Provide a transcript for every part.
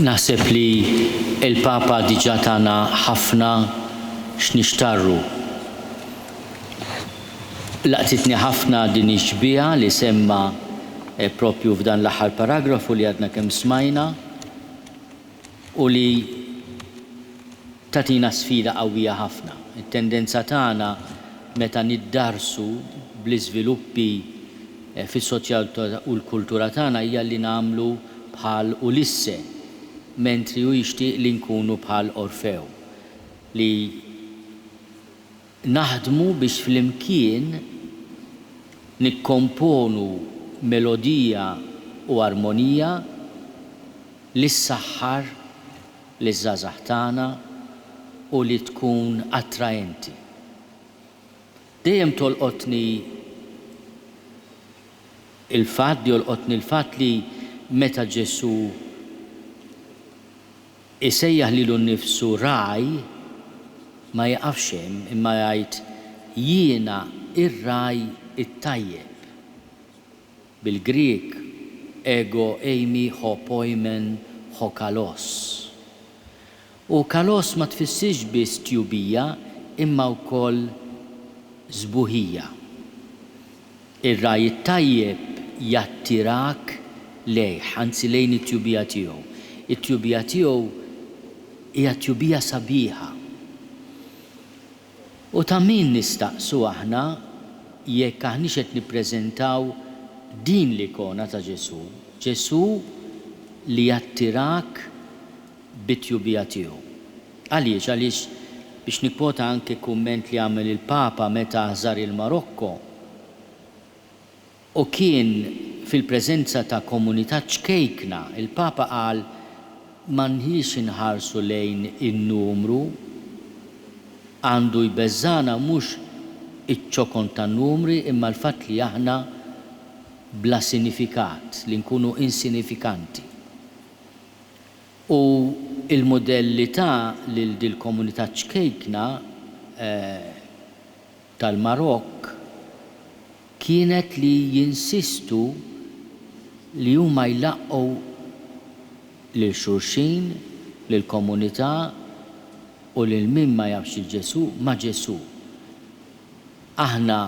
Naħseb li l-Papa diġà tana ħafna x'nixtarru. Laqtitni ħafna din ix-xbieha li semma proprju f'dan l-aħħar paragrafu li għadna kemm smajna u li tagħtina sfida qawwija ħafna. It-tendenza tagħna meta niddarsu bl-iżviluppi fis-soċjaltà u l-kultura tagħna hija li nagħmlu bħal Ulisse, mentri hu jixtieq li nkunu bħal Orfew, li naħdmu biex flimkien nikkomponu melodija u armonija li ssaħħar liż-żgħażagħ tagħna u li tkun attraenti. Dejjem tolqotni l-fatt, jolqotni l-fatt li meta Ġesù isejjaħ lilu nnifsu ragħaj, ma jiqafx hemm imma jgħid, Jiena r-ragħaj it-tajjeb. Bil-Grieg, ego eimi ho poimen ho kalos. U kalos ma tfissirx biss tjubija imma wkoll sbuħija. Ir-ragħaj it-tajjeb jattirak lejh, anzi lejn it-tjubija tiegħu. It-tjubija tiegħu hija tjubija sabiħa. U ta' min nistaqsu aħna jekk aħniex qed nippreżentaw din l-ikona ta' Ġesù, Ġesù li jattirak bit-tjubija tiegħu. Għaliex? Għaliex, biex nikkwota anke kumment li għamel il-Papa meta żar il-Marokko u kien fil-preżenza ta' komunità ċkejkna, il-Papa qal m'għandniex inħarsu lejn in-numru, għandu jbeżżagħna mhux iċ-ċokon tan-numri imma l-fatt li aħna bla sinifikat, li nkunu insinifikanti. U l-mudell li ta lil dil-komunità ċkejkna tal-Marokk kienet li jinsistu li huma jlaqqgħu lil xulxin, lill-komunità u lil min ma jafx 'il Ġesù ma' Ġesù. Aħna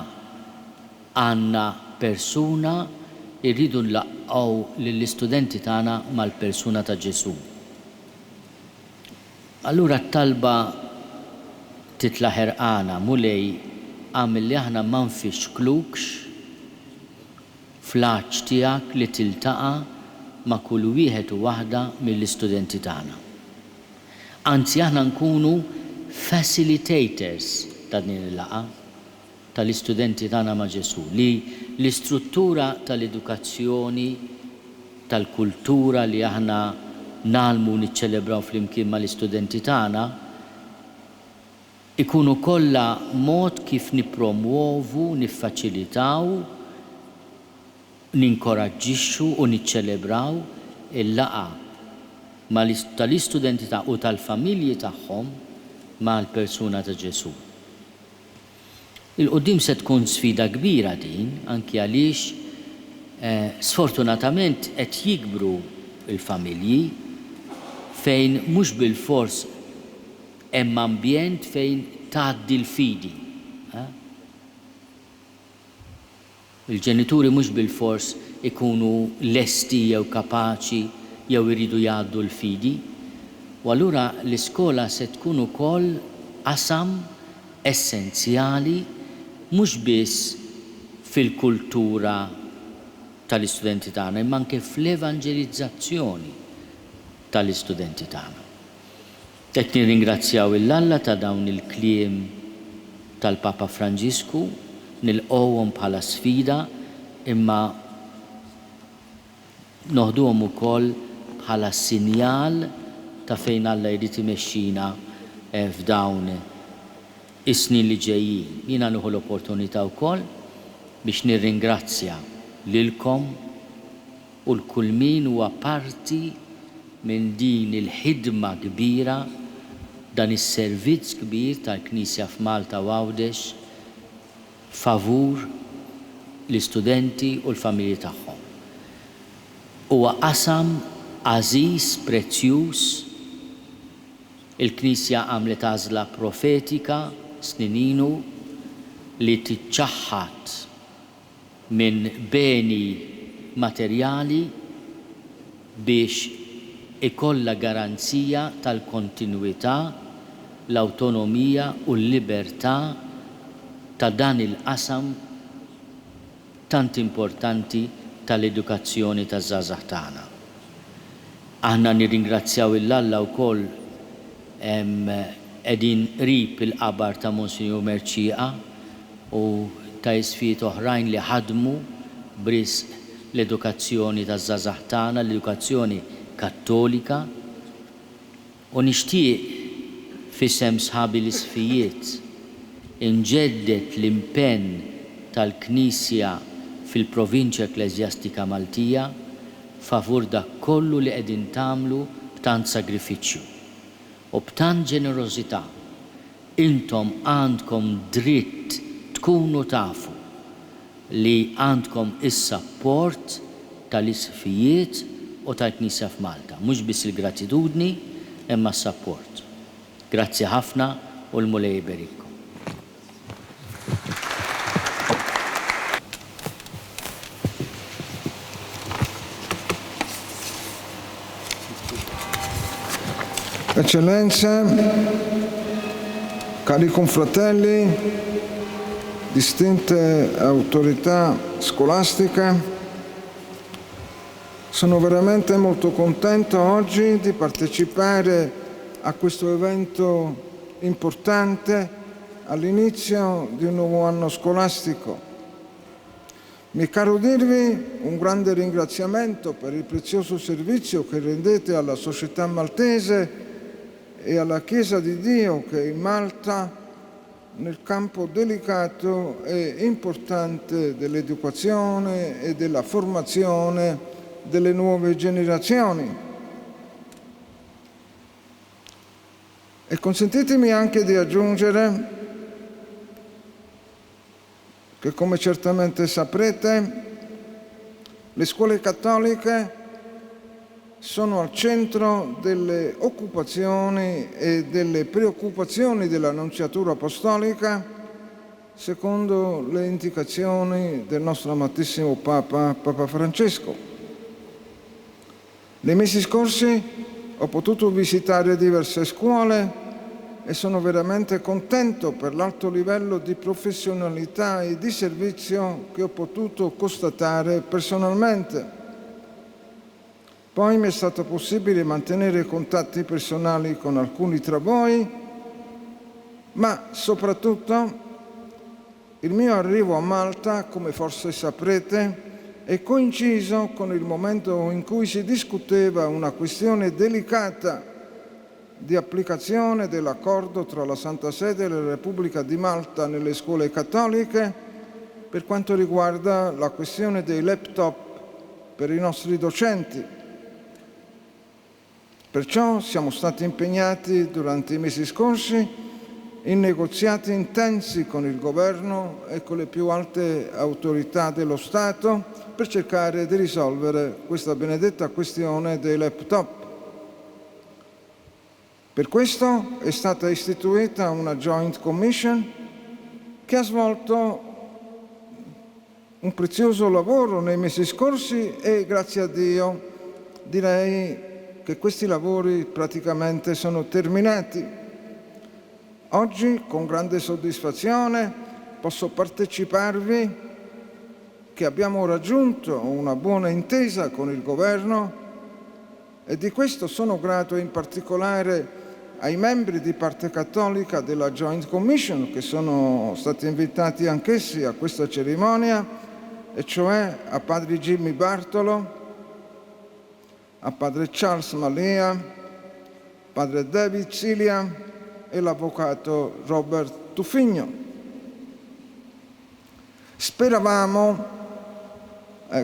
għandna persuna, irridu nlaqqgħu lill-istudenti tagħna mal-persuna ta' Ġesù. Allura t-talba titla' ħerqana, Mulej, agħmel li aħna ma nfixklukx fl-għatx tiegħek li tiltaqa' ma' kull wieħed u waħda mill-istudenti tagħna. Anzi aħna nkunu facilitators ta' din il-laqgħa tal-istudenti tagħna ma' Ġesù, li l-istruttura tal-edukazzjoni, tal-kultura li aħna ngħallmu u niċċelebraw flimkien mal-istudenti tagħna, ikunu kollha mod kif nippromwovu, niffaċilitaw, ninkoraġġixxu u niċċelebraw il-laqgħa tal-istudenti tagħna u tal-familji tagħhom mal-persuna ta' Ġesù. 'il quddiem se tkun sfida kbira din anki għaliex sfortunatament qed jikbru l-familji fejn mhux bilfors hemm ambjent fejn tgħaddi l-fidi. Il-ġenituri mhux bilfors ikunu lesti jew kapaċi jew iridu jgħaddu l-fidi. U allura l-iskola se tkun ukoll qasam essenzjali mhux biss fil-kultura tal-istudenti tagħna imma anke fl-evanġelizzazzjoni tal-istudenti tagħna. Qed nirringrazzjaw 'il Alla ta' dawn il-kliem tal-Papa Franġisku, nilqgħuhom bħala sfida imma noħduhom ukoll bħala sinjal ta' fejn Alla jrid imexxina f'dawn is-snin li ġejjin. Jiena nieħu l-opportunità wkoll biex nirringrazzja lilkom u 'l kull min huwa parti minn din il-ħidma kbira, dan is-servizz kbir tal-Knisja f'Malta u Għawdex favur l-istudenti u l-familji tagħhom. Huwa qasam għażiż, prezzjuż. Il-Knisja għamlet għażla profetika snin ilu li tiċċaħħad minn beni materjali biex ikollha garanzija tal-kontinwità, l-awtonomija u l-libertà ta' dan il-qasam tant importanti tal-edukazzjoni taż-żgħażagħ tagħna. Aħna nirringrazzjaw 'il Alla wkoll qegħdin qrib il-qabar ta' Monsinjur Mercieca u ta' isqfijiet oħrajn li ħadmu b'risq l-edukazzjoni taż-żgħażagħ tagħna, l-edukazzjoni Kattolika. U nixtieq, f'isem sħabi l-Isqfijiet, inġedded l-impenn tal-Knisja fil-Provinċja Ekkleżjastika Maltija favur dak kollu li qegħdin tagħmlu b'tant sagrifiċċju u b'tant ġenerożità. Intom għandkom dritt tkunu tafu li għandkom is-sapport tal-Isqfijiet u tal-Knisja f'Malta. Mhux biss il-gratitudni, imma s-sapport. Grazzi ħafna u l-Mulej iberikkom. Eccellenze, cari confratelli, distinte autorità scolastiche, sono veramente molto contento oggi di partecipare a questo evento importante all'inizio di un nuovo anno scolastico. Mi caro dirvi un grande ringraziamento per il prezioso servizio che rendete alla società maltese e alla Chiesa di Dio che in Malta nel campo delicato e importante dell'educazione e della formazione delle nuove generazioni. E consentitemi anche di aggiungere che, come certamente saprete, le scuole cattoliche sono al centro delle occupazioni e delle preoccupazioni della Nunziatura Apostolica secondo le indicazioni del nostro amatissimo Papa, Papa Francesco. Nei mesi scorsi ho potuto visitare diverse scuole e sono veramente contento per l'alto livello di professionalità e di servizio che ho potuto constatare personalmente. Poi mi è stato possibile mantenere contatti personali con alcuni tra voi, ma soprattutto il mio arrivo a Malta, come forse saprete, è coinciso con il momento in cui si discuteva una questione delicata di applicazione dell'accordo tra la Santa Sede e la Repubblica di Malta nelle scuole cattoliche per quanto riguarda la questione dei laptop per i nostri docenti. Perciò siamo stati impegnati durante i mesi scorsi in negoziati intensi con il governo e con le più alte autorità dello Stato per cercare di risolvere questa benedetta questione dei laptop. Per questo è stata istituita una joint commission che ha svolto un prezioso lavoro nei mesi scorsi e grazie a Dio direi che questi lavori praticamente sono terminati. Oggi con grande soddisfazione posso parteciparvi che abbiamo raggiunto una buona intesa con il governo e di questo sono grato in particolare ai membri di parte cattolica della Joint Commission che sono stati invitati anch'essi a questa cerimonia, e cioè a padre Jimmy Bartolo, a padre Charles Malia, padre David Cilia e l'avvocato Robert Tufigno. Speravamo,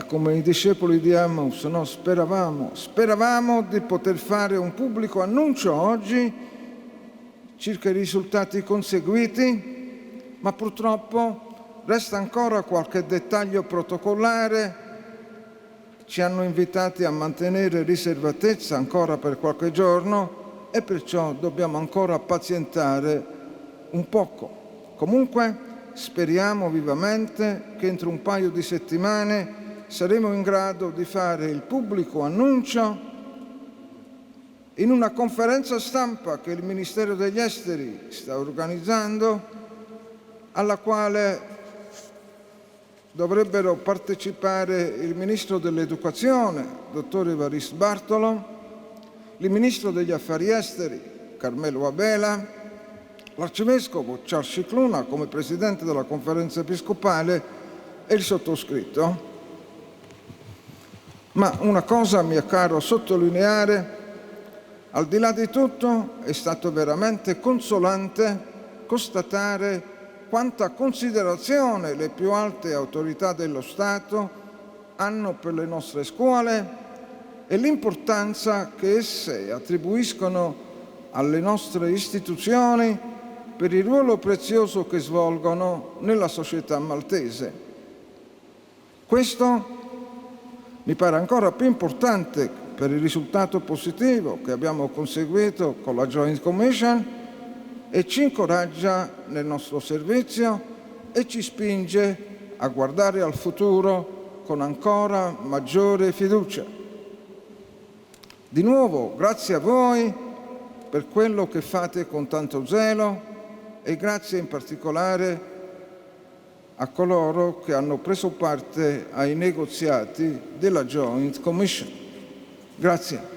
come i discepoli di Emmaus, no? Speravamo, speravamo di poter fare un pubblico annuncio oggi circa i risultati conseguiti, ma purtroppo resta ancora qualche dettaglio protocollare. Ci hanno invitati a mantenere riservatezza ancora per qualche giorno e perciò dobbiamo ancora pazientare un poco. Comunque speriamo vivamente che entro un paio di settimane saremo in grado di fare il pubblico annuncio in una conferenza stampa che il Ministero degli Esteri sta organizzando, alla quale dovrebbero partecipare il Ministro dell'Educazione, dottor Evarist Bartolo, il Ministro degli Affari Esteri, Carmelo Abela, l'Arcivescovo Charles Scicluna come Presidente della Conferenza Episcopale e il sottoscritto. Ma una cosa mi è caro sottolineare: al di là di tutto è stato veramente consolante constatare quanta considerazione le più alte autorità dello Stato hanno per le nostre scuole e l'importanza che esse attribuiscono alle nostre istituzioni per il ruolo prezioso che svolgono nella società maltese. Questo mi pare ancora più importante per il risultato positivo che abbiamo conseguito con la Joint Commission e ci incoraggia nel nostro servizio e ci spinge a guardare al futuro con ancora maggiore fiducia. Di nuovo, grazie a voi per quello che fate con tanto zelo e grazie in particolare a coloro che hanno preso parte ai negoziati della Joint Commission. Grazie.